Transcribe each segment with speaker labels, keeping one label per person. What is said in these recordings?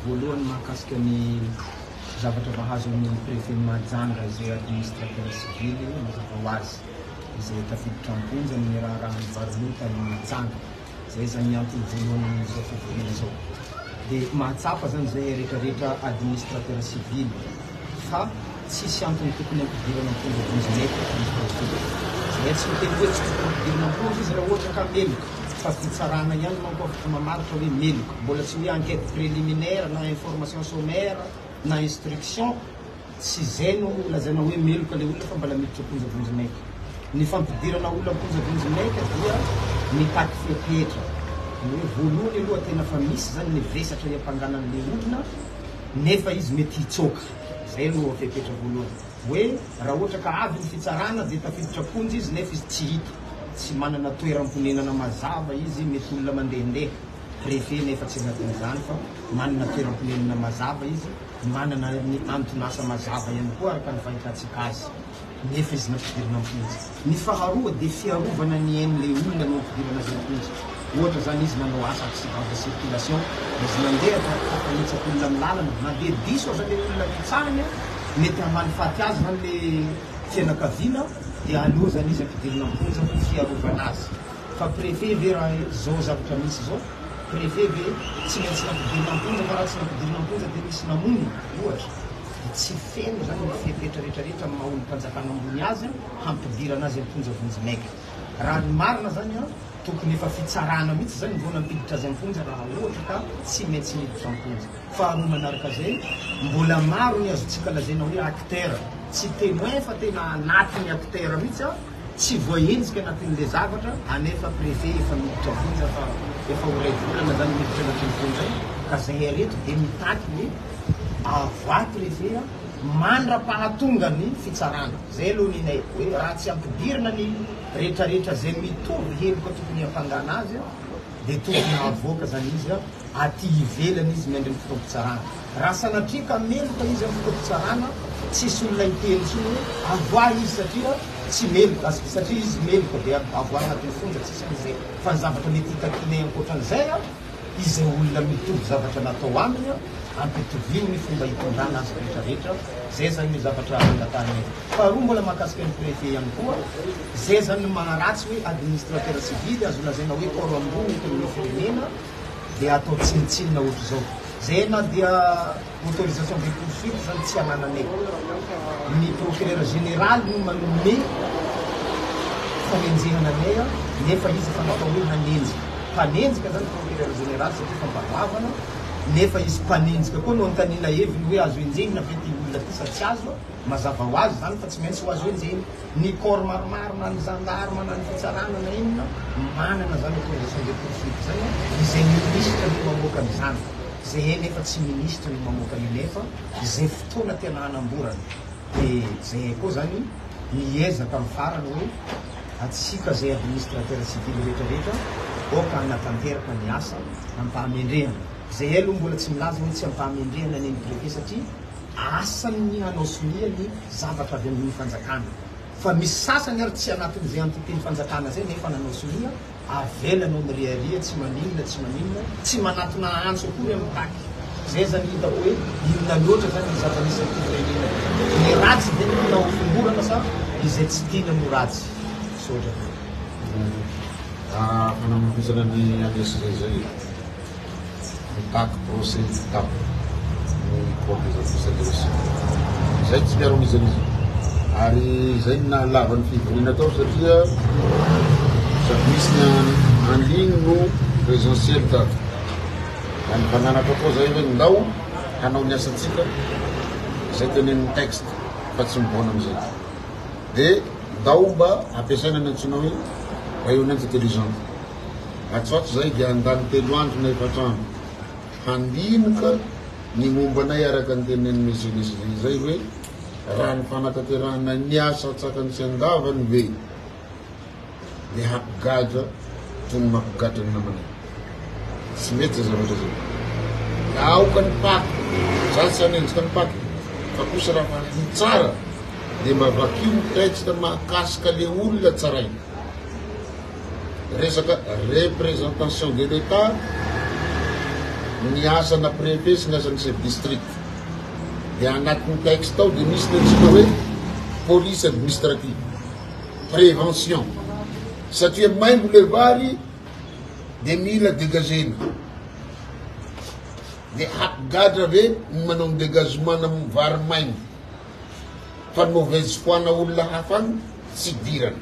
Speaker 1: Voalohany mahakasika ny zavatra mahazo ny Préfet-n'i Mahajanga izay administrateur civil mazava ho azy izay tafiditra am-ponja amin'ny raharahan'ny vary lo tany Mahajanga. Izay izany ny antony voalohany amin'izao fivoriana izao. Dia mahatsapa izany izahay rehetra rehetra administrateur civil fa tsisy antony tokony hampidirana am-ponja vonjimaika ny préfet. Izahay tsy miteny hoe tsy tokony hampidirana am-ponja izy raha ohatra ka meloka fa fitsarana ihany manko afaka mamaritra hoe meloka. Mbola tsy hoe enquête préliminaire na information sommaire na instruction. Tsy izay no lazaina hoe meloka ilay olona fa mbola miditra am-ponja vonjimaika. Ny fampidirana olona am-ponja vonjimaika dia mitaky fepetra. Ny hoe voalohany aloha tena fa misy izany ny vesatra iampangana an'ilay olona nefa izy mety hitsoaka. Izay aloha fepetra voalohany. Hoe raha ohatra ka avy ny fitsarana dia tafiditra am-ponja izy nefa izy tsy hita. Tsy manana toeram-ponenana mazava izy, mety olona mandehandeha. Préfet nefa tsy anatin'izany fa manana toeram-ponenana mazava izy. Manana ny anton'asa mazava ihany koa araka ny fahitantsika azy, nefa izy nampidirina am-ponja. Ny faharoa dia fiarovana ny ain'ilay olona no ampidirana azy am-ponja. Ohatra izany izy nanao asa accident de circulation, izy nandeha ka tafanitsaka olona amin'ny lalana, na dia diso aza ilay olona nitsahiny, mety hamaly faty azy izany ilay fianakaviana, dia aleo izany izy ampidirina am-ponja ho fiarovana azy. Fa préfet ve raha izao zavatra misy izao? Préfet ve tsy maintsy nampidirina am-ponja fa raha tsy nampidirina am-ponja dia nisy namono ohatra? Dia tsy feno izany ny fepetra rehetra rehetra amin'ny maha olom-panjakana ambony azy hampidirana azy am-ponja vonjimaika. Raha ny marina izany an, tokony efa fitsarana mihitsy izany vao nampiditra azy am-ponja raha ohatra ka tsy maintsy miditra am-ponja. Faharoa manaraka izay, mbola maro ny azontsika lazaina hoe acteur, tsy témoin fa tena anatin'ny acteur mihitsy an, Tsy voahenjika anatin'le zavatra anefa préfet efa miditra vonja fa efa ho ray volana zany miditra anatin'ny fonja io ka zahay reto de mitaky hoe avoahy préfet a mandrapahatonga ny fitsarana zay aloha ninay hoe raha tsy ampidirina ny retraretra zay mitovy heloka tokony hiampangana azy a de tokony avoaka zany izy a aty ivelany izy miandry ny fotoam-pitsarana. Raha sanatria ka meloka izy amin'ny fotoam-pitsarana, tsisy olona hiteny intsony hoe avoahy izy satria tsy meloka, satria izy meloka dia avoahy anatin'ny fonja, tsisy an'izay. Fa ny zavatra mety hitakianay ankoatran'izay, izay olona mitovy zavatra natao aminy, ampitovio ny fomba hitondrana azy rehetra rehetra, izay izany ny zavatra angatahanay. Faharoa mbola mahakasika ny préfet ihany koa, izay izany no maharatsy hoe administrateur civil, azo lazaina hoe corps ambony eto amin'ny firenena, dia atao tsinontsinona ohatr'izao. Zay na dia autorisation de poursuite zany tsy anananay. Ny procureur général no manome fanenjehana anay nefa izy efa natao hoe hanenjika. Mpanenjika zany procureur général satria fampanoavana nefa izy mpanenjika koa no anontaniana heviny hoe azo enjehina ve ty olona ty sa tsy azo. Mazava ho azy zany fa tsy maintsy ho azo enjehina. Ny corps maromaro na ny gendarme na ny fitsarana na inona manana zany autorisation de poursuite zany izay ministre no mamoaka an'izany, zahay nefa tsy ministre no mamoaka an'io nefa izay fotoana tena hanamborana de zahay koa zany miezaka amin'ny farany hoe atsika zay administrateur civil rehetra rehetra aoka hanatanteraka ny asa ampahamendrehana, zahay aloha mbola tsy milaza hoe tsy ampahamendrehana ny an'ny préfet satria Asany ny hanao sonia ny zavatra avy amin'ny fanjakana. Fa misy sasany ary tsy anatin'izay entité-n'ny fanjakana izay nefa nanao sonia, avelanao miriaria tsy maninona tsy maninona, tsy manatona antso akory amin'ny taky. Izay izany hitako hoe inona loatra izany ny zava-misy amin'ity firenena ity. Ny ratsy ve no tiana hofongorana sa izay tsy tiana no ratsy? Misaotra.
Speaker 2: Fanamafisana ny an'i SG izay. Mitaky procès équitable ny cour des administrateurs Izay tsy miaro an'iza n'iza. Ary izay no nahalava ny fivoriana tao satria sady misy ny en ligne no présentiel tato. Ka nifananatra koa zay hoe ndao hanao ny asantsika izay tenenin'ny texte fa tsy mivaona amizay. De ndao mba ampiasaina ny antsoina hoe baïonnette intelligente. Atsy ho atsy izahay dia handany telo andro na efatra andro handinika ny momba anay araka ny tenenin'i Monsieur le SG izay hoe raha ny fanatanterahana ny asa antsakany sy andavany ve dia hampigadra toy ny mampigadra ny namanay. Tsy mety izay zavatra izay. Aoka ny Pac, za tsy hanenjika ny Pac, fa kosa raha fa hitsara dia mba vakio ny texte mahakasika le olona tsaraina. Resaka représentation de l'Etat. ny asana préfet sy ny asan'ny chef district. Dia anatin'ny texte ao dia misy ny antsoina hoe police administrative, prévention. Satria maimbo le vary dia mila dégagena. Dia hampigadra ve ny manao ny dégagement-na vary maimbo? Fa ny mauvaise foi-na olona hafa any tsy idirana.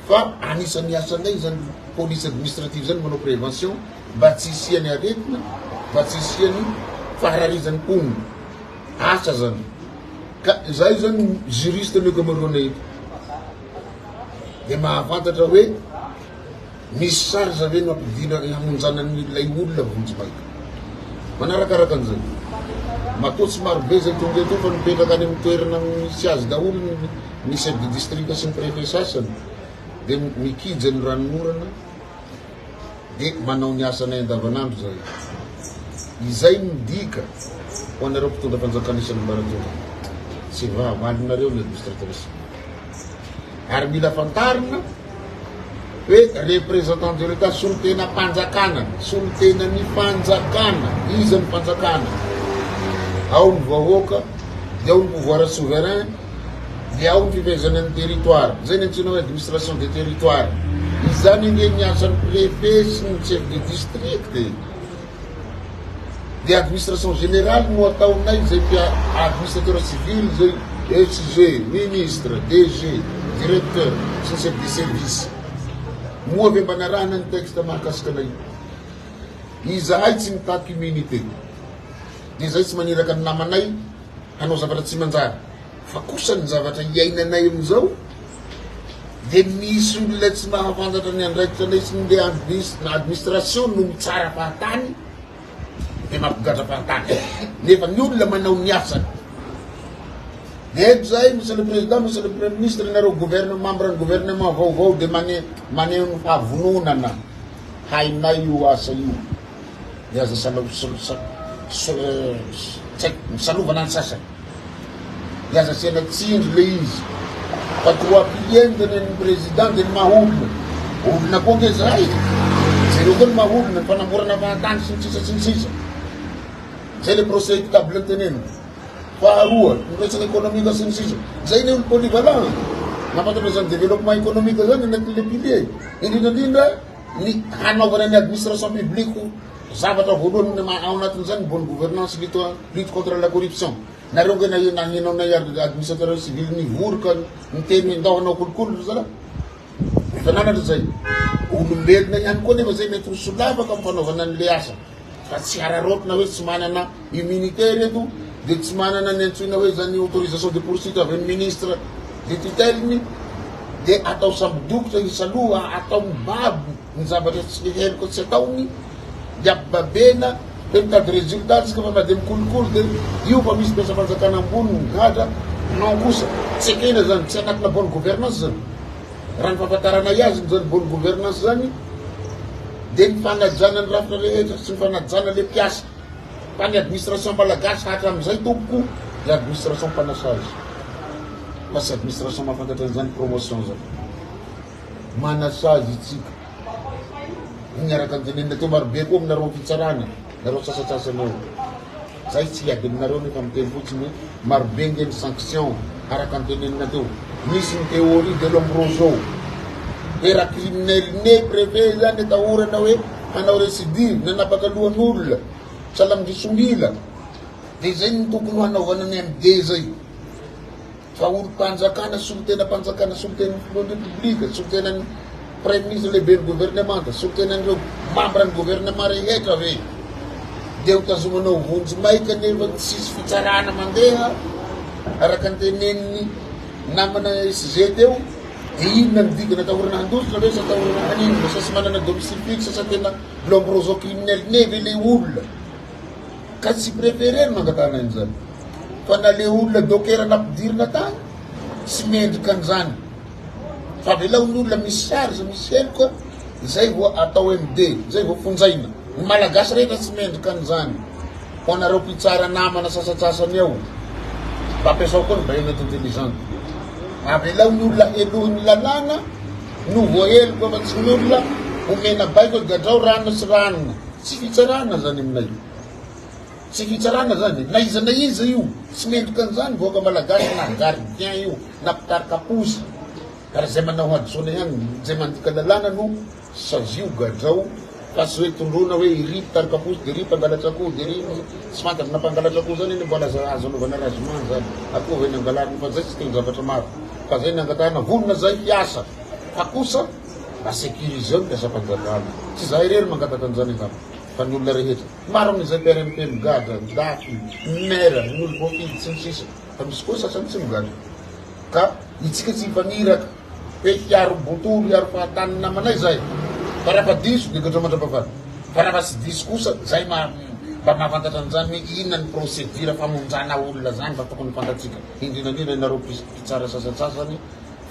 Speaker 2: Fa anisan'ny asanay izany police administrative izany manao prévention mba tsy hisian'ny aretina, mba tsy hisian'ny fahararizan'ny mponina. Asa zany. Ka izahay zany juriste ny ankamaroanay eto. Dia mahafantatra hoe misy charge ve no ampidirana hamonjana an'ilay olona vonjimaika. Manarakaraka an'izay. Matoa tsy marobe izay tonga eto fa mipetraka any amin'ny toerana misy azy daholo ny chef de district sy ny préfet sasany dia mikija ny ranonorana dia manao ny asanay andavanandro zahay. Izay no midika ho anareo mpitondra fanjakana isan'ambaratonga. Tsy vahavalonareo ny administrateur civil. Ary mila fantarina hoe représentant de l'Etat, solontenam-panjakana, solontenan'ny fanjakana, iza ny fanjakana? Ao ny vahoaka, dia ao ny pouvoir souverain, dia ao ny fifehezana ny territoire. Izay ny antsoina hoe administration des territoires. Izany ange ny asan'ny préfet sy ny chef de district e. Dia administration générale no ataonay izay mpia administrateur civil izay SG, ministre, DG, directeur sy ny chef de service. Moa ve mba narahana ny texte mahakasika anay? Izahay tsy mitaky immunité. Dia izahay tsy maniraka ny namanay hanao zavatra tsy manjary. Fa kosa ny zavatra iainanay amin'izao dia misy olona tsy mahafantatra ny andraikitra anay sy ny administration no mitsara fahatany dia mampigadra fahatany nefa ny olona manao ny asany. Dia eto zahay monsieur le président, monsieur le premier ministre, nareo gouvernement, membre ny gouvernement vaovao dia mane maneho ny fahavononana hainay io asa io. Dia aza salo tsy haiko misalovana ny sasany. Dia aza asiana tsindry le izy. Fa trois piliers no tenenin'ny président dia ny maha olona. Olona koa ange zahay e. Jereo koa ny maha olona, ny fanamborana fahatany sy ny sisa sy ny sisa. Zay le procès équitable teneniko. Faharoa, ny resaka économique sy ny sisa. Zay ny olo polyvalent. Mahafantatra izany développement économique zany anatin'le pilier. Indrindra indrindra ny hanaovana ny administration publique ho zavatra voalohany ao anatin'izany ny bonne gouvernance, lutte lutte contre la corruption. Nareo nge naheno anay administrateur civil nivory ka niteny hoe ndao hanao kolikoly ry zalahy. Efa nanatra zay. Olombelona ihany koa nefa zay mety ho solafaka amin'ny fanaovana an'le asa. Fa tsy araraotina hoe tsy manana immunité reto dia tsy manana ny antsoina hoe zany autorisation de poursuite avy amin'ny ministre de tutelle-ny dia atao sambo-dokotra hisaloha, atao mibaby ny zavatra tsy heloka tsy ataony dia ampibabena hoe mitady résultat tsika fa na dia mikolikoly dia io fa misy mpiasam-panjakana ambony migadra, non kosa tsy ekena zany, tsy anatina bonne gouvernance zany. Raha ny fahafantaranay azy izany bonne gouvernance izany dia ny fanajana ny rafitra rehetra sy ny fanajana le mpiasa fa ny administration malagasy hatramin'izay tompoko dia administration mpanasazy fa tsy administration mahafantatra an'izany promotion zany manasazy itsika miaraka ny tenenina teo marobe koa aminareo fitsarana nareo sasatsasany eo Zay tsy hiady aminareo nefa miteny fotsiny hoe marobe nge ny sanction araka ny tenenina teo. Misy ny théorie de Lombroso hoe raha criminel né préfet zany atahorana hoe hanao récidive nanapaka lohan'olona sahala amin-dry Somila de zay no tokony ho hanaovana ny MD zay. Fa olom-panjakana, solontenam-panjakana, solontenan'ny filohan'ny Repoblika, solontenan'ny Praiminisitra lehiben'ny governemanta, solontenan'ireo mambran'ny gouvernement rehetra ve dia ho tazomana ho vonjimaika nefa tsisy fitsarana mandeha araka ny tenenin'ny namana SG teo? Dia inona ny dikany? Atahorana handositra ve sa atahorana haninona? Sa tsy manana domicile fixe sa tena Lombroso criminel né ve le olona? Ka tsy préféré no nangatahana an'izany fa na le olona docker nampidirina tany tsy mendrika an'izany fa avelao ny olona misy charge misy heloka zay vao atao MD zay vao fonjaina ny malagasy rehetra tsy mendrika an'izany ho anareo mpitsara namana sasatsasany ao mba ampiasao koa ny baïonnette intelligente avelao ny olona helohin'ny lalàna no voaheloka fa tsy ny olona omena baiko gadrao ranona sy ranona. Tsy fitsarana zany aminay io. Tsy fitsarana zany, na iza na iza io, tsy mendrika an'izany vahoaka malagasy na gardien io na mpitarika posy. Ary zay manao hadisoana ihany, zay mandika lalàna no sazio, gadrao, fa tsy hoe tondroina hoe iry mpitarika posy de iry mpangalatra akoho de iry tsy fantatra na mpangalatra akoho zany anie mbola azo anaovana raisonnement zany, akoho ve nangalarina fa zay tsy teny zavatra maro fa zay nangatahana vonona zay hiasa fa kosa mba securiseo ny mpiasam-panjakana, tsy za irery mangataka an'izany angamba fa ny olona rehetra, maro amin'izay PRMP migadra, ny dafy, ny maire, ny olom-boafidy sy ny sisa fa misy koa sasany tsy migadra. Ka itsika tsy hifaniraka hoe hiaro bontolo hiaro fahatany ny namanay zahay fa raha fa diso dia gadrao mandrapahafaty fa raha fa tsy diso kosa zay mba mahafantatra an'izany hoe inona ny procédure famonjana olona zany mba tokony ho fantatsika indrindra indrindra ianareo mpitsara sasantsasany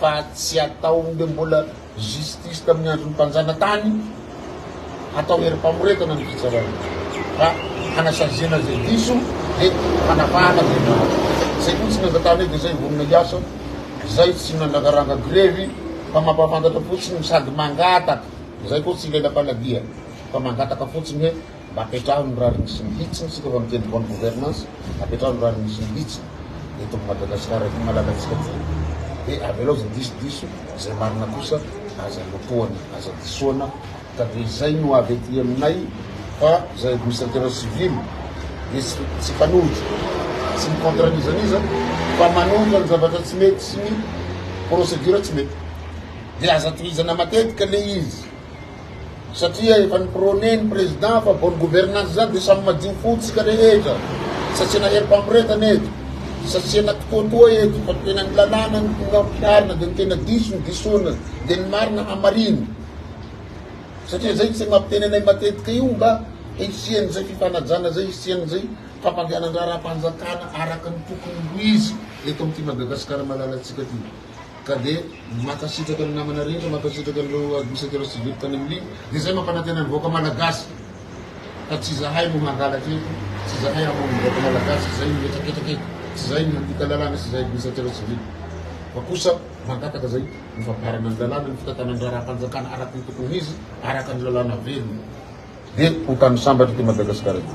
Speaker 2: fa tsy atao nde mbola Justice tamin'ny andron'ny mpanjanatany, hatao herim-pamoretana ny fitsarana fa hanasaziana izay diso dia hanafahana izay marina. Izay fotsiny angatahanay dia izay vonona hiasa, izay tsy nandragaranga grevy fa mampahafantatra fotsiny sady mangataka, izay koa tsy lela-paladia fa mangataka fotsiny hoe Mba apetraho ny rariny sy ny hitsiny isika fa miteny bonne gouvernance, apetraho ny rariny sy ny hitsiny eto Madagascar ity malalantsika ity dia avelao izay diso diso, izay marina kosa aza lotoana, aza disoana ka dia izay no avy aty aminay fa izay administrateur civil dia tsy tsy mpanohitra, tsy mi contre an'iza n'iza fa manohitra ny zavatra tsy mety sy ny procédure tsy mety dia aza tohizana matetika le izy. Satria efa ni prôner ny président fa bonne gouvernance zany de samy madio fo tsika rehetra, tsy asiana herim-pamoretana eto, tsy asiana kitoatoa eto fa tena ny lalàna no ampiharina de ny tena diso no disoina de ny marina hamarino. Satria zay tsy mampiteny anay matetika io mba hisian'izay fifanajana zay, hisian'izay fampandehanan-draharaham-panjakana araka ny tokony ho izy eto amin'ity Madagasikara malalantsika ty. Ka dia mankasitraka ny namana rehetra, mankasitraka an'ireo administrateur civil tany amin'ny ligne, dia izay mampanantena ny vahoaka malagasy fa tsy izahay no hangalatra eto, tsy izahay hamono ny vahoaka malagasy, tsy izahay no hihetraketraka eto, tsy izahay no handika lalàna sy izahay administrateur civil, fa kosa mangataka izay ny fampiharana ny lalàna, ny fitantanan-draharaham-panjakana araka ny tokony ho izy, araka ny lalàna velona. Dia ho tany sambatra ity Madagasikara ity.